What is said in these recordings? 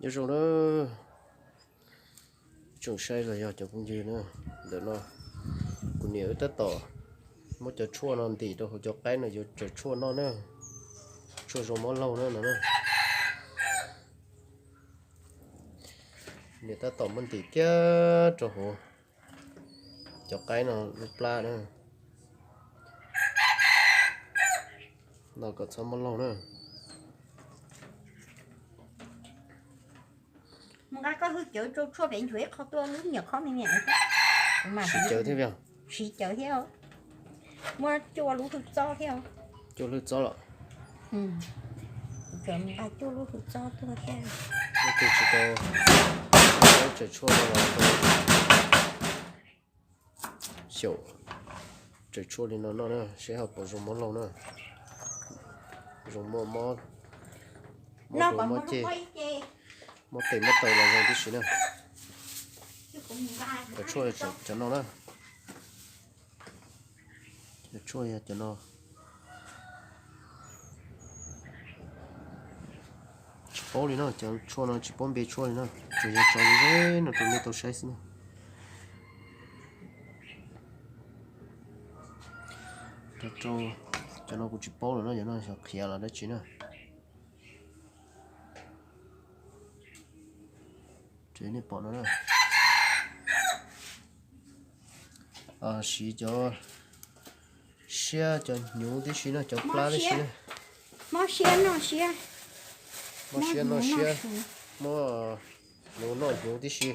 Nyob zoo na, tsoom saib los yog cov phooj ywg na, ntawm no kuv niam wb tab tom muab cov tshuaj no ntim rau hauv cov qaib no yuav tsaws tshuaj noj na, tshuaj zoo mob laug na no na. Niam tab tom muab ntim kiag rau hauv cov qaib no lub plab na, no kom txhob mob laug na. Mus nqa koj hwj cawv rau tshuaj pem nchuav ib qho tuaj lub nyuam khob me me. Siv cawv thiab, siv cawv thiab, muab cuaj lub hwj txob thiab. Cuaj lub hwj txob los? Cov nqa cuaj lub hwj txob tuaj thiab. Tsis tau, tsaws tshuaj no los rau xyaum, tsaws tshuaj li no noj na seb ho puas zoo mob laug na. Zoo muaj mob, mob duav mob ceg, mob tes mob taw los zoo tib si na. Cov tshuaj cov no na, cov tshuaj yog cov no. Tsis paub li no, cov tshuaj no tsis paub npe tshuaj li no, tsuas yog tso ze no rau nej tau saib xwb na. Rau, cov no kuv tsis paub lawm no, cov no xyov qhiav los dab tsi na. Nej pom no na. Siv cov siab cov hnyuv tib si no, cov plab tib si na. Mob siab noj siab, mob siab noj siab, mob hnyuv noj hnyuv tib si,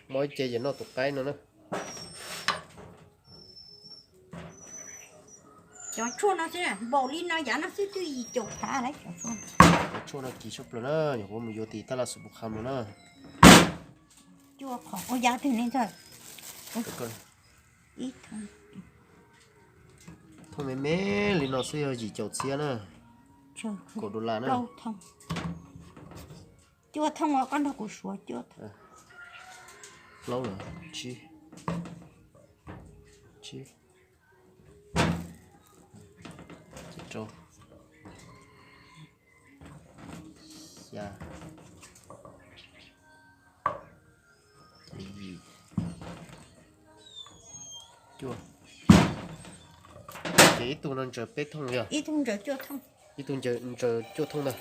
mob ib ce ces noj tus qaib no na. Cov tshuaj no xwb npaum li no yav no xwb twb yim caum phav lawm. Cov tshuaj no kim tshaj plaws na, nyuam qhuav mus yuav tim tab laj xus pus kham no na. Cuaj qhov ua yav twg ne ntxawg? Thooj me me li no xwb yog yim caum txhiab na. Kaum dollar na. Cuaj thooj os, koj nrog kuv suav cuaj thooj. Plaub lawm, tsib, tsib, rau, xya, yim, cuaj. Ces ib tug no ntsaws peb thooj yog? Ib tug ntsaws cuaj thooj. Ib tug ntsaws cuaj thooj ntag.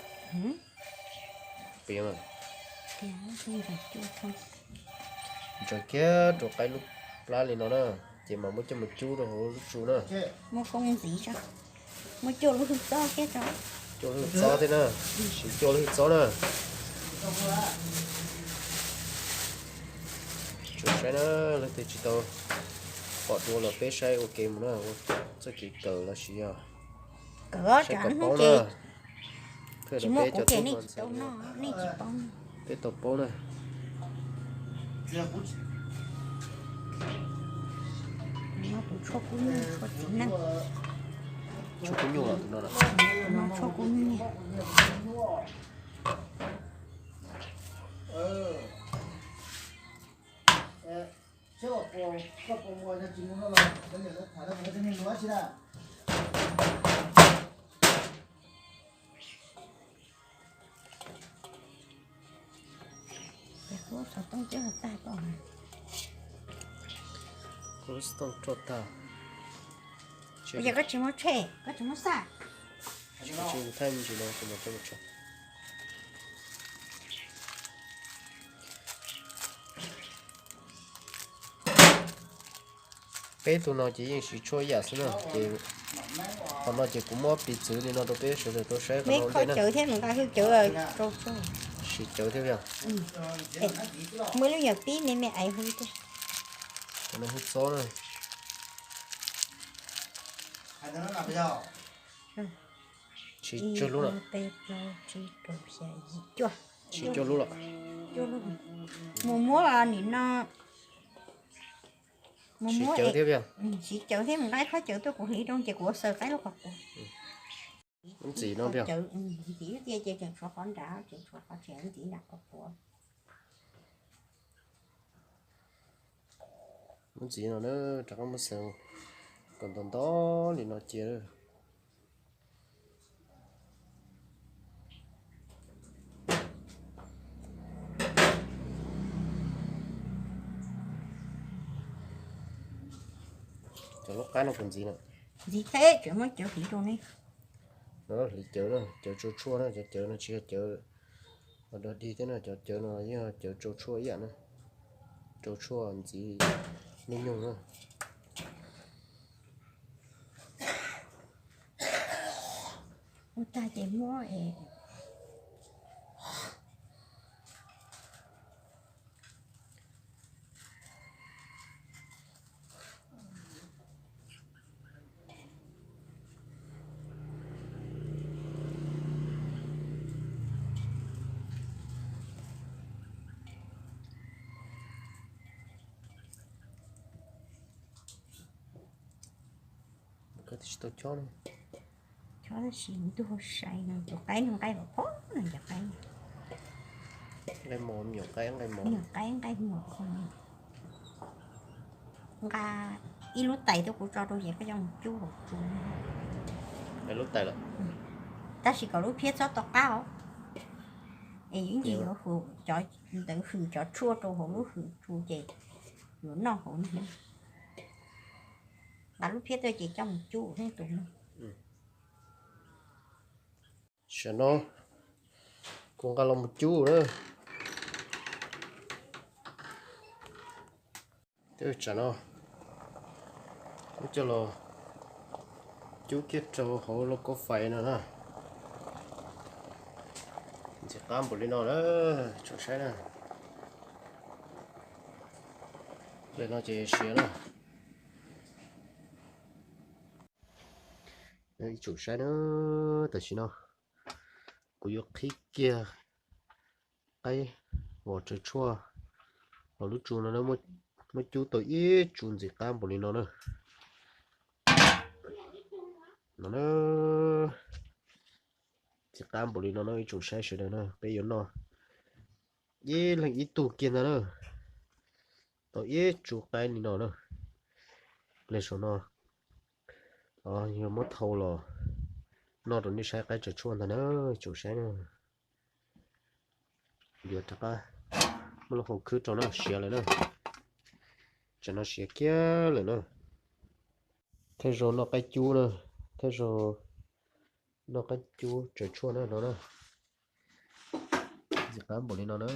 Ntsaws kiag rau qaib lub plab li no na, ces mam muab coj mus cub rau hauv lub tsu na. Muab koob ntxiv, muab cuaj lub hwj txob thiab, cuaj lub hwj txob thiab na, siv cuaj lub hwj txob na. Tsuas saib na, leej twg tsis tau pom dua los peb saib ua ke mus na, ua txoj kev kawm los sis yog saib kom paub na. Peb tau paub na. Tshuaj kub nyuj los tus no. Tshuaj kub nyuj. Kuv xov tooj coj tag ko. Kuv xov tooj roj tag. Yog koj tsis muab tshem, koj tsis muab xaj. Tsis thaij me ntsis no kuv mam coj mus tso. Peb tug no ces yeej siv tshuaj ib yam xwb na, ces qhov no ces kuv muab piv txwv li no rau peb sawv daws tau saib qhov no ua ntej na. Siv cawv thiab yog. Muaj lub nyuam pib me me aiv hu. Cov no hwj txob na. Siv cuaj lub lawm. Siv cuaj lub lawm. Mus muab nim no. Siv cawv thiab, siv cawv thiab, mus nqa khob cawv tuaj kuv hliv rau ces kuv ua xaws qaib lub qhov quav. Ntxiv no, ntxiv tiag ces tseem tshuav qhov nrad, tseem tshuav qhov tseem ntxiv nram qhov quav. Ntxiv no na, rov qab muab xaws kom nto nto li no cia. Kom lub qab no puas ntxiv na? Ntxiv thiab, tseem muab cawv hliv rau ne. Hliv cawv na, cawv tsau tshuaj na, cov cawv no tsis yog cawv dog dig thiab no, cov cawv no yog cawv tsau tshuaj ib yam na, tsau tshuaj ntxiv lub nyoog na. Ua tag ces muab es Koj twb tsis tau chob li. Chob tab sis ntuj sai no, tus qaib no nqaij phom phom no, cov qaib no. Nqaij mos, me nyuam qaib nqaij mos. Me nyuam qaib nqaij mos. Nqa ib lub tais tuaj kuv tso rau ces koj coj mus cub hauv tsu. Ib lub tais lawm. Tab sis kom lub phiab txhob to qab os. Es ib ntsis yuav hwm cov ntawd, hwm cov tshuaj rau hauv lub hwm tsu ces yuav noj hauv no. Nqa lub phiab tuaj ces coj mus cub tus no. Tam no kuv nqa los mus cub na. Tam no kuv coj los cub kiag rau hauv lauj kaub fais no na. Ntxim qab npaum li no na, tsoom saib na. Li no ces siav na. Ib tsoom saib na, tam sim no kuv yuav qhib kiag qaib vos tsaws tshuaj hauv lub tsu no, muab cub tau ib tsu ntxim qab npaum li no na. No na, ntxim qab npaum li no na ib tsoom saib sawv daws na, peb yuav noj ib leeg ib tug kiag ntag na. Tau ib tsu qaib li no na. Ple saum no yog muab thau los noj rau nej saib qaib tsaws tshuaj ntag na, tsoom saib na. Yuav rov qab muab lub hau khwb rau na, siav lawm na. Tam no siav kiag lawm na. Thawj zaug noj qaib cub na, thawj zaug noj qaib cub tsaws tshuaj na no na. Ntxim qab npaum li no na.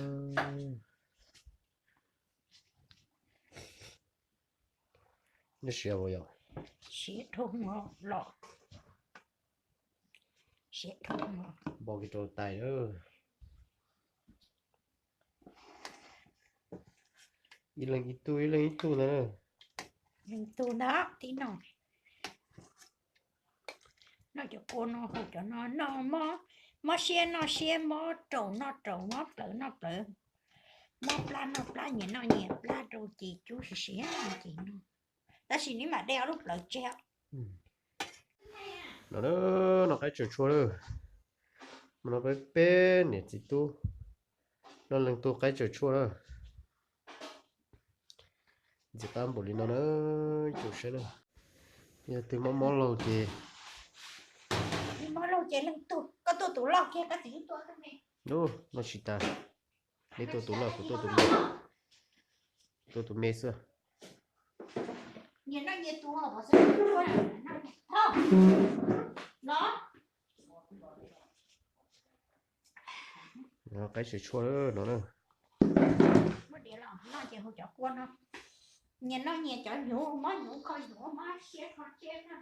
Nws siav ua yog siav dhau los, siav dhau los. Npo kiag rau tais. Ib leeg ib tug, ib leeg ib tug ntag. Leej tug ntag, tib no. Noj cov kua no, haus cov no, noj mob, mob siab noj siab, mob raum noj raum, mob plawv noj plawv, mob plab noj plab, nyias noj nyias plab rau ces cub siav siav ces noj. Tab sis neb mam de ob lub plawv tseg. No, noj qaib tsaws tshuaj lawm. Mas no peb peb niam txiv tub noj leej tug qaib tsaws tshuaj na. Ntxim qab npaum li no na, tsoom saib na. Yog twg mob mob laug ces, mob laug ces leej tug, koj tuaj tus loj kiag, koj txiv tua tus me. Nub no tsis tas, neb tuaj tus loj, kuv tuaj tus me, tuaj tus me xwb. Nyias noj nyias tus, qaib tsaws tshuaj no na. Muab diav los noj ces haus cov kua no. Nyias noj nyias cov hnyuv, mob hnyuv kho hnyuv, mob siab kho siab na.